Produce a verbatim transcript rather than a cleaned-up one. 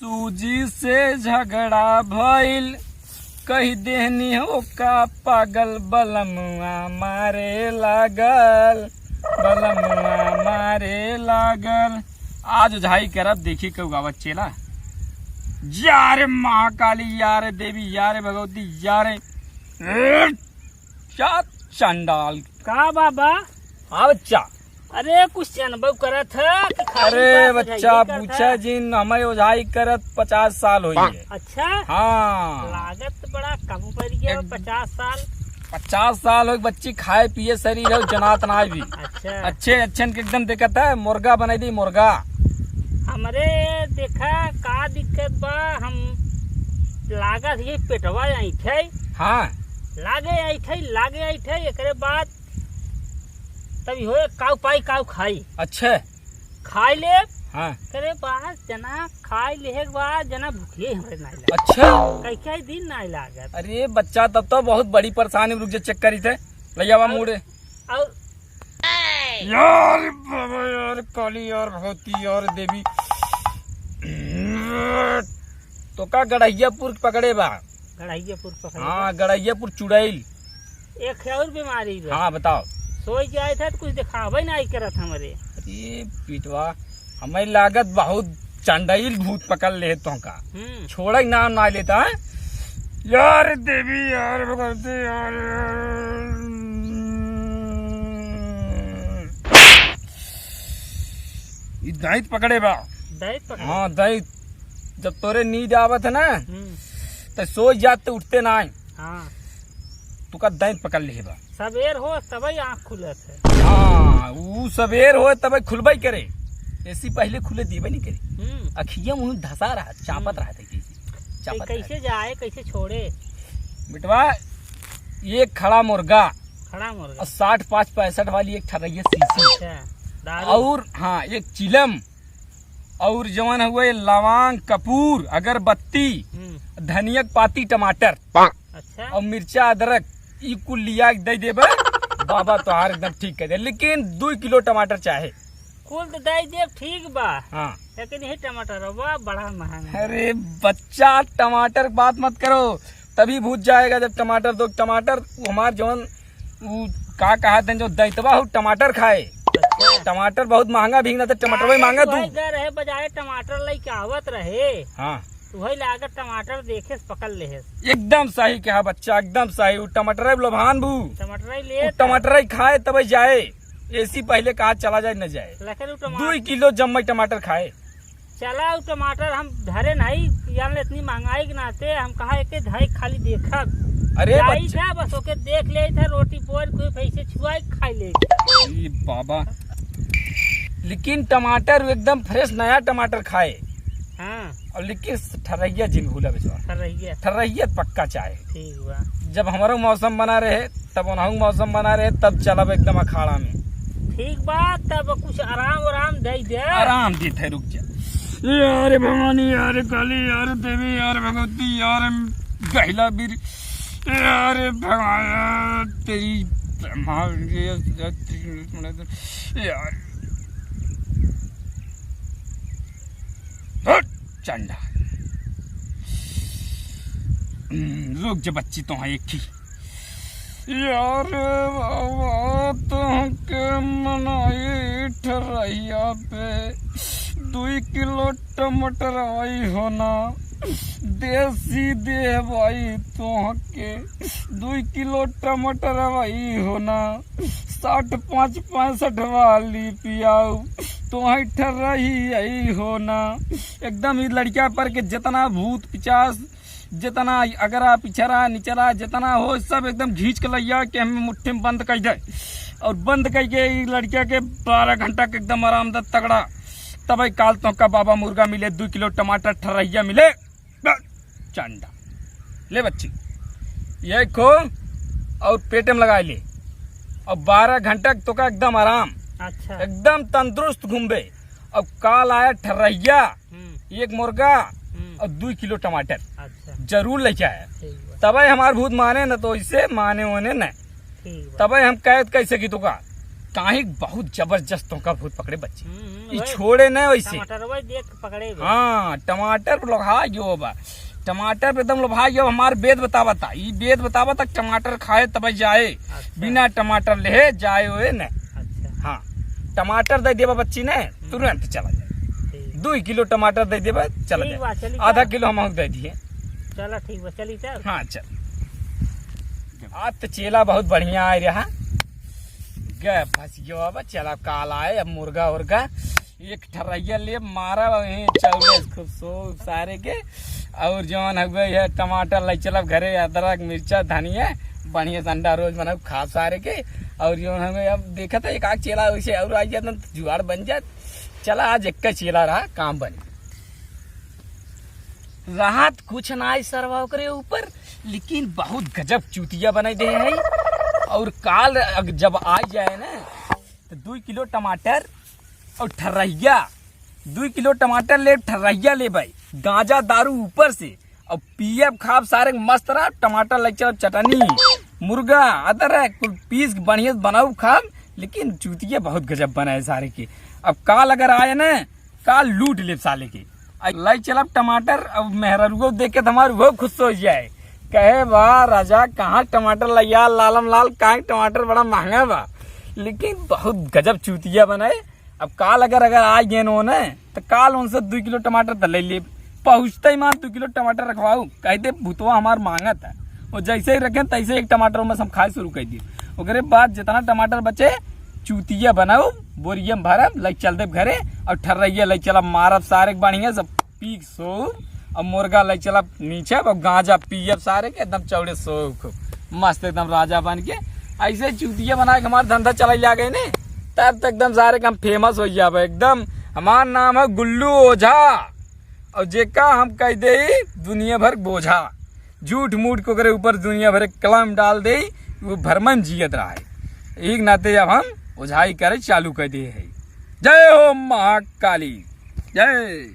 सूजी से झगड़ा भइल, कहि देहनी ओका पागल, बलमुआ मारे लागल, बलमुआ मारे लागल। आज ओझाई करब, देखी केहू गावत चेला। या रे महाकाली, या रे देवी, या रे भगवती, या रे, ए, क्या चंडाल। का बाबा? हाँ बच्चा। अरे कुछ चनबउ करत ह कि खाली अरे पास बच्चा, ओझाई करत ह? पूछा जिन, हमें ओझाई करत पचास साल होइ गए। अच्छा। हाँ। लागत बड़ा कम पड़ गया, पचास साल। पचास साल होइ, बच्ची खाए पिए शरीर है, जनात ना भी। अच्छा। अच्छे अच्छे के एकदम देखत है, मुर्गा बनाई दी, मुर्गा। हमरे देखा का दिक्कत बा, हम लागत ये पेटवा ऐंठे। हाँ। लागे ऐंठे, लागे ऐंठे, एकरे बाद तब इहो काउ पाई, काउ खाई। अच्छा। खाई ले। हाँ। करे बाहर जना खाई लेहे के बाद जना भूखिए हमरे नाई लागे। अच्छा। कई कई दिन नाई लागत। अरे बच्चा, तब तो बहुत बड़ी परेशानी में, रुक जा, चेक करी थे। ले आवा और, मूड़े। और यार बाबा, यार काली, यार भगवती, यार देवी। तो का गड़हियापुर पकड़े बा? गड़हियापुर पकड़े हाँ, बा। गड़हियापुर चुड़ैल। एक और बीमारी बा। हाँ, बताओ। सोई जाए था तो कुछ दिखावे नाई करत हमरे। अरे पिटवा, हमें लागत बहुत चंडाइल भूत पकड़ ले तोहका। हम्म। छोड़े नाम ना लेता है। यार देवी, यार भगवती, यार। ई दाइत पकड़े बा। दाइत पकड़े? हाँ, दाइत। जब तोरे नींद आवत है ना, हम्म। तो सोई जात, तो उठते ना है। हाँ। तू का दाइत पकड़ लिहे बा। सबेर हो तबे आँख खुलत है। हाँ, ऊ सबेर हो तबे खुलबे करे। ऐसी पहले खुले दीबे नहीं करे। हम्म। अखिया मुँह धसा रहा, चापत हम्म। रहा था कैसे। तो चापत रहा। कैसे जाए, कैसे छोड़े? बेटवा, ये खड़ा मुर्गा। खड़ा मुर्गा। और साठ पाँच पैंसठ वाली एक ठर्रैया शीशी। अच्छा, दारू। और हाँ, एक चिलम। और जवन हुए लवांग, कपूर, अगरबत्ती, हम्म। धनिया के पाती, टमाटर। अच्छा। और मिर्चा, अदरक, ई कुल लिया के दे देबे, बाबा तोहार एकदम ठीक कर दे। लेकिन दुई किलो टमाटर चाहे। कुल तो दे देब, ठीक बा। हाँ। लेकिन यही टमाटर बा, बड़ा महंगा। अरे बच्चा, टमाटर के बात मत करो, तभी भूत जाएगा जब टमाटर दो। टमाटर, वो हमार जवन, वो का कहा थे, जो दैतवा हो, टमाटर खाए। अच्छा। टमाटर बहुत महंगा बिकना था, टमाटर वही महंगा तू। गए रहे बाजारे, टमाटर लेके आवत रहे। हाँ। वही लागत टमाटर देखे से पकड़ ले है। एकदम सही कहा बच्चा, एकदम सही। वो टमाटर लोभान बू। टमाटर ले वो। टमाटर खाए तब जाए। ऐसी पहले कहा चला जाए न जाए। लेकिन वो टमाटर दुई किलो जम्मई टमाटर खाए। चला, उ टमाटर हम धरे नहीं, जान ले इतनी महंगाई के नाते हम कहा एके धरे खाली देखब। अरे जाई बच्चा। था, बस ओके देख ले था, रोटी बोर कोई भैंसे छुआई खाई ले। ई बाबा, लेकिन टमाटर एकदम फ्रेश नया टमाटर खाए। हाँ। और लेकिन ठर्रैया जिन भूला बेचवा। ठर्रैया। ठर्रैया पक्का चाहे। ठीक बा। जब हमारो मौसम बना रहे, तब ओनहु मौसम बना रहे, तब चलब एकदम अखाड़ा में। ठीक बा, तब कुछ आराम आराम दे दे। आराम देत है, रुक जा। यार भवानी, यार काली, यार देवी, यार भगवती, यार गहिला बीर, यार भगवान, तेरी ब्रह्मा, यार हट, चंडा। हम्म, रुक जा बच्ची, तो हाँ एक ही। यार बाबा, तुहके मनाई ठरहिया पे दुई किलो टमाटर आई हो ना, देसी देह भाई तुहके दुई किलो टमाटर आई हो ना, साठ पाँच पैंसठ वाली पियाऊ, तुहई ठरही आई हो ना। एकदम ई लड़किया पर के जितना भूत पिचास, जितना अगरा पिछरा निचरा जितना हो, सब एकदम घींच के लैया के हम मुट्ठी में बंद कर दे। और बंद करके ई लड़किया के बारह घंटा के एकदम आराम दे तगड़ा। तब काल तो का बाबा मुर्गा मिले, दुई किलो टमाटर ठरहिया मिले। चंडा। ले बच्ची, ये खो और पेट में लगा ले, और बारह घंटा तो का एकदम आराम। अच्छा। एकदम तंदुरुस्त घूमबे। और काल आया ठरहिया, हम्म। एक मुर्गा हम्म। और दुई किलो टमाटर। अच्छा। जरूर लेके आया। ठीक बा। तबे हमार भूत माने, न तो इसे माने होने न। ठीक बा। तबे हम कैद कैसे की तुका। काहे बहुत जबरदस्त तोहका भूत पकड़े बच्ची। हम्म, हम्म, ई वही छोड़े न वैसे। टमाटर वही देख के पकड़े बे। हाँ, टमाटर पे लोभा गयो बा। टमाटर पे एकदम लोभा गयो, हमार वेद बतावता। ई वेद बतावता, टमाटर खाए तब जाए, अच्छा। बिना टमाटर लेहे जाए ओए न। अच्छा। हाँ, टमाटर दे देबा बच्ची ने, हम्म। तुरंत चला जाए। ठीक। दुई किलो टमाटर दे देबा, चला ठीक जाए। बा, चली आधा चल। किलो हम दे दिए। चला ठीक बा, चली चल। हाँ, चल। आज तो चेला बहुत बढ़िया आए रहा। गए फंस गयो, अब चला काल आए, अब मुर्गा उर्गा एक ठर्रैया ले मारा, वहीं चौले खूब सो सारे के। और जौन हउवे यह टमाटर लै चलब घरे, अदरक, मिर्चा, धनिया, बढ़िया से अंडा रोज बनाऊ खा सारे के। और जौन हउवे अब देखत है एक आध चेला वैसे और आ जात न तो जुगाड़ बन जात। चला आज एक चेला रहा, काम बनी। राहत कुछ ना आई सरवा ओकरे ऊपर, लेकिन बहुत गजब चूतिया बनाई दे है। और काल अग-, जब आ जाए ना, तो दुई किलो टमाटर और ठर्रैया, दुई किलो टमाटर ले, ठर्रैया ले भाई, गांजा दारू ऊपर से, और पियब खाब सारे मस्त रहा, टमाटर लै चलब, चटनी, मुर्गा, अदरक, कुल पीस के बढ़िया से बनाऊ खाब, लेकिन चूतिया बहुत गजब बनाए सारे के। अब काल अगर आए ना, काल लूट लेब साले के। आ लै चलब टमाटर, अब मेहररुओ देख के तो हमार उहो खुश हो जाए, कहे, "वाह राजा, कहाँ टमाटर लैया लालम लाल, काहे टमाटर बड़ा महंगा बा।" लेकिन बहुत गजब चूतिया बनाए। अब काल अगर, अगर आ गए न, तो काल उनसे दुई किलो टमाटर तो ले लेब। पहुँचते ही मान दुई किलो टमाटर रखवाऊ, कह दे, "भूतवा हमार मांगत है।" वो जैसे ही रखें, तैसे एक टमाटर में से हम खाए शुरू कर दिए। ओकरे बाद जितना टमाटर बचे, चूतिया बनाऊ, बोरिया में भरब, लै चल देब घरे, और ठर्रैया लै चलब, मारब सारे के बढ़िया से पी के सोऊब, और मुर्गा लै चलब नीचे, और गांजा पियब सारे के एकदम चौड़े सोऊब खूब मस्त एकदम राजा बन के। ऐसे चूतिया बना के हमार धंधा चले लागे ने, तब तक एकदम सारे के हम famous हो जाबे एकदम। हमार नाम है गुल्लू ओझा, और जेका हम कह दे दुनिया भर बोझा। झूठ मूठ के ओकरे ऊपर दुनिया भर के कलम डाल दे, वो भरमन जियत रहा है। एक नाते अब हम ओझाई करे चालू कर दिए है। जय हो महाकाली, जय।